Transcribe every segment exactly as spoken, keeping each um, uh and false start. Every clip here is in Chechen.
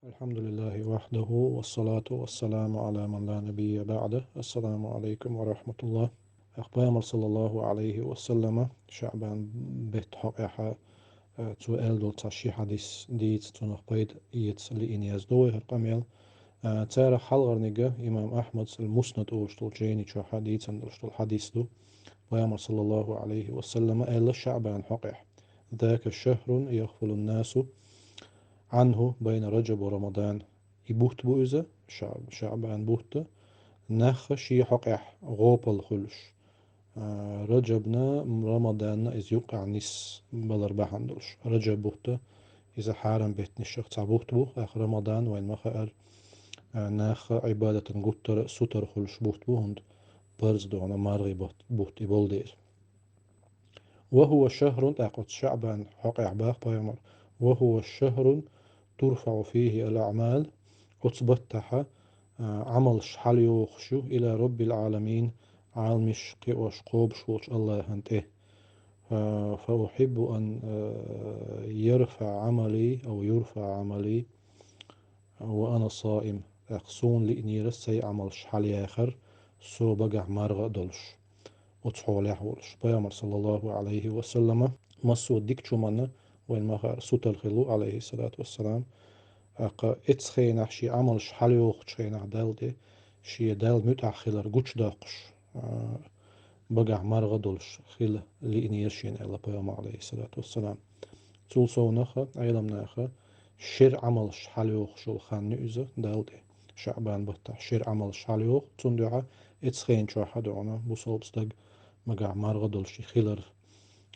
الحمد لله وحده والصلاة والسلام على من لا نبي بعده. السلام عليكم ورحمة الله. Ах, Пайхамар, саллаллаху алейхи ва саллама, ШаӀбан бетта хьокъехьа, э, цо аьлла долу цхьа ши хьадис дийца, цунах пайда эца лиъна яздо вай хӀара къамел. Э, царах хьалхарниг имам Ахьмада ал-Муснад олуш долу жайни чохь дийцина долуш долу хьадис ду. Пайхамар, саллаллаху алейхи ва саллама, аьлла ШаӀбан хьокъехь: «ذاك شهر يغفل الناس عنه بين رجب ورمضان». И бутт бу иза, Ша-, ШаӀбан бутт, нах шен хьокъехь гӀопал хуьлуш, а, Раджабна, Рамаданна иза юккъехь нисбалар бахьана долуш. Раджаб бутт, иза хьарам беттанашах цхьа бутт бу, ах, Рамадан, вайна ма хаъара, а, нах Ӏибадатан гуттара а сутара хуьлуш бутт бу, хӀунда парз ду хьуна мархи бутт, бутт и болу дела. «وهو شهر», тӀаккха оцу ШаӀбан хьокъехь баха Пайхамар: «وهو شهر ترفع فيه الأعمال». Оцу баттахьа, а, Ӏамалш хьалайохуш ю «إلى رب العالمين», Ӏаламаш кхиош кхобуш волчу АллахӀан тӀе. А, «فأحب أن، а، يرفع عملي أو يرفع عملي وأنا صائم». ТӀаккха суна лиънера сайн Ӏамалш хьалаяхар, со багахь марха а долуш, оцу хьолехь а волуш. Пайхамар, саллаллаху алейхи ва саллама, массо а дикачу хӀуманна вайна ма хаъара сутара хилла ву, алейхиссалату вассалам. ТӀаккха эцу хенахь, шен Ӏамалш хьалайохучу хенахь Далла тӀе, шен Далла муьтӀахь хилар гучудоккхуш, а, багахь марха а долуш хила лиънера шена, аьлла Пайхамар, алейхиссалату вассалам. Цул совнаха, Ӏеламнаха, шера Ӏамалш хьалайохуш йолу хан ю иза Далла тӀе. ШаӀбан баттахь шера Ӏамалш хьалайоху, цундуьхьа эцу хен чохь а ду хьуна бусалба стаг багахь марха а долуш и хилар,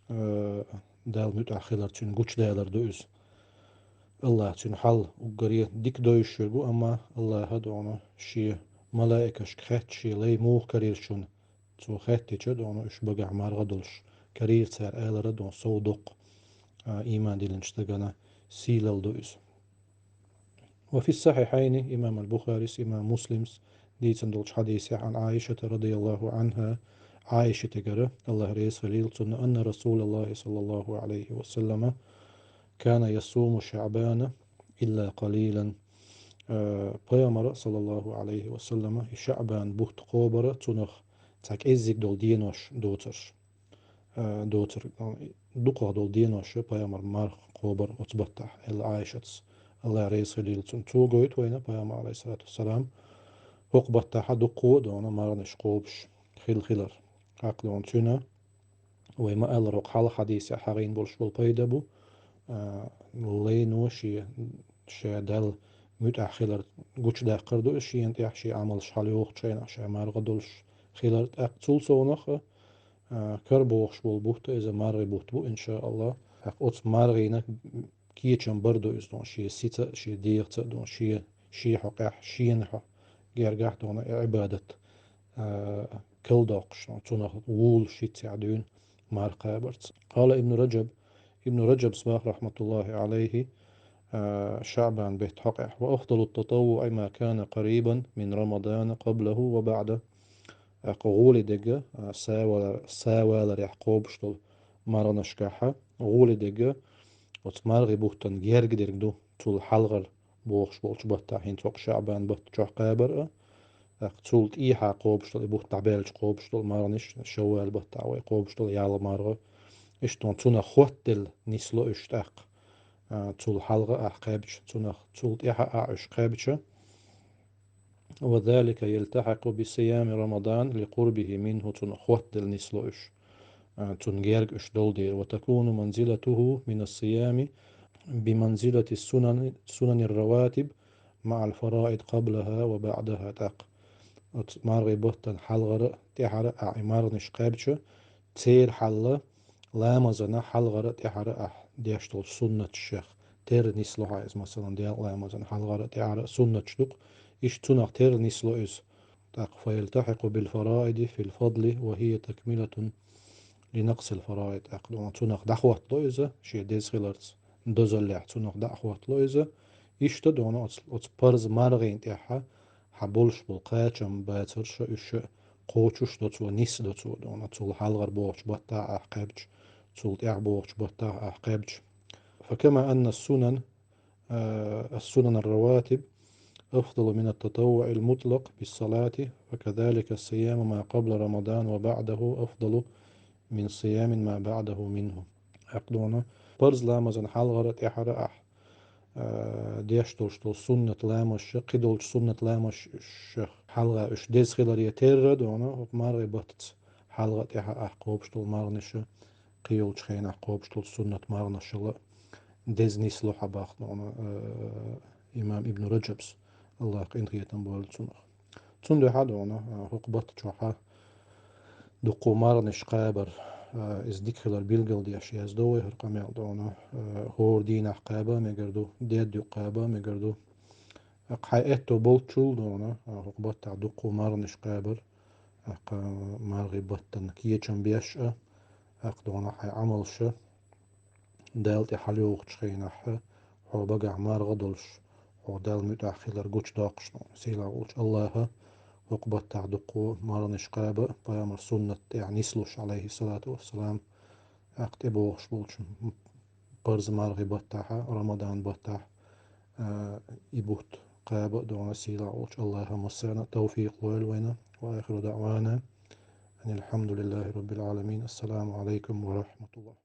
э, Далла муьтӀахь хилар цуьнан гучудалар ду иза. АллахӀ цуьнан хьал уггаре дика довзуш верг ву, амма АллахӀа ду хьуна шен малаикашка хаьттича, шен лай муха карийра шуна, цо хаьттича ду хьуна уьш багахь марха а долуш карийра цара, алара ду хьуна сов доккха, а, ийман диллинчу стагана сийлалла ду иза. «وفي الصحيحين», имам аль-Бухарис, имам Муслимс дийцина долчу хьадисехь, «عن عائشة رضي الله عنها», Ӏайшатегара, АллахӀ реза хуьлийла цунна, «أن رسول الله صلى الله عليه وسلم كان يصوم شعبان إلا قليلا». Э, Пайхамара, саллаллаху алейхи ва саллама, и ШаӀбан бутт кхобара цунах цхьа кӀеззиг долу денош доцурш. Э, доцург, э, дукхах долу денош Пайхамар марха кхобара оцу баттахь, аьлла Ӏайшатас, АллахӀ реза хуьлийла цунна. Цо гойту вайна Пайхамар, алейхиссалату вассалам, хӀокху баттахьа дуккха а ду хьуна марханаш кхобуш хилла хилар. ТӀаккха ду хьуна цуьнан, вай ма-аллара, хӀокху хьалха хьадисехь хьахийна болуш болу пайда бу, а, лайно шен, ша Далла муьтӀахь хилар гучудаккхар ду иза шена тӀехь, шен Ӏамалш хьалайохучу хенахь ша марха а долуш хилар. ТӀаккха цул совнаха, а, карабохуш болу бутт иза мархи бутт бу, иншааллахӀ. ТӀаккха оцу мархина кечам бар ду иза ду хьуна шен сица а, шен дегӀаца а ду хьуна, шен, шен хьокъехь, шена хьо-, гергахь ду хьуна и Ӏибадат, а, калдоккхуш ду хьуна, цунах вула шиццехь дуьйна марха кхабарца. قال ابن رجب, Ибн Раджабс баха, рахматуллахи алейхи, а, ШаӀбан бетта хьокъехь: «وأفضل التطوع ما كان قريبا من رمضان قبله وبعده». ТӀаккха гӀоле дерг, а, савала-, саваларехь кхобуш долу марханашкахьа, гӀоле дерг оцу мархи буттан герга дерг ду, цул хьалхара бохуш болчу баттахь, хӀинца хӀокху ШаӀбан бутт чохь кхабар а, тӀаккха цул тӀехьа кхобуш долу, и бутт дӀабаьлча кхобуш долу марханаш, Шаввал баттахь вай кхобуш долу ялх марха. Иштта цунах хоттаделла нисло уьш тӀаккха, а, цул хьалха ахь кхаьбча, цунах цул тӀехьа ахь уьш кхаьбча. «وذلك يلتحق بصيام رمضان لقربه منه», цунах хоттаделла нисло уьш, а, цунна герга уьш долу дела. «وتكون منزلته من الصيام بمنزلة السنن، سنن الرواتب مع الفرائض قبلها وبعدها». ТӀаккха оцу мархи баттан хьалхара а, тӀаьхьара а ахь и марханаш кхаьбча, церан хьал а ламазана хьалхара а, тӀаьхьара а ахь деш долу суннаташех терра нисло хьан иза, масалан, Делан ламазана хьалхара а, тӀаьхьара а суннаташ ду-кх, иштта цунах терра нисло иза. ТӀаккха «فيلتحق بالفرائض في الفضل وهي تكملة لنقص الفرائض». ТӀаккха ду хьуна цунах дӀахӀоттало иза, шен деза хиларца дозаллехь цунах дӀа а хӀоттало иза. Иштта ду хьуна оцу, оцу парз мархина тӀехьа хьан болуш болу кхачам бацарш а, уьш а кхочуш до цо, нис до цо ду хьуна, цул хьалхара бохучу баттахь ахь кхаьбча, цул тӀаьхьа бохучу баттахь ахь кхаьбча. «فكما أن السنن السنن الرواتب أفضل من التطوع المطلق بالصلاة، وكذلك صيام ما قبل رمضان وبعده أفضل من صيام ما بعده منه. Хьакъ дуна, парз ламазан хьалхара тӀехьара ахь, а, деш долуш долу суннат ламазаш, кхидолчу суннат ламазашах хьалха уьш деза хиларе терра дуна, хӀокху мархи баттаца хьалха тӀехьа ахь кхобуш долу марханаш, кхийолчу хенахь кхобуш долу суннат марханашла деза нисло хьабахна дуна, а, имам Ибн Раджабс, Аллах къинхетам бойла цунах. Цундела хьа дуна, а, хӀокху батта чохьа дуккхо марханаш кхабар, а, иза дика хилар билгалдеш яздо вай хӀара къамел дуна, а, хӀора дийнахь кхаба мегар ду, деддуьйкъ кхаба мегар ду. ТӀаккха хьайн аьтто болччул дуна, а, хӀокху баттахь дуккхо марханаш кхабар, тӀаккха мархи баттана кечам беш а, тӀаккха дуна хьайн Ӏамалша, Дала тӀе хьалайогӀучу хенахь, хьо багахь марха долуш, хьо Далла муьтӀахь хилар гучудоккхуш ду. Сийлахь волчу Аллаха хӀокху баттахь дуккхо марханаш кхаба, пайхамар суннат тӀехь нислуш, алейхиссалату вассалам, тӀаккха тӀебогӀуш болчу парз мархи баттахьа, Рамадан баттахь, а, и бутт кхаба а дуна, сийлахь волчу Аллаха массарна тавфикъ лойла вайна. Ва ахиру даъвана анил хьамдулиллахи раббил Ӏаламин. Ассаламу алейкум ва рахматуллах.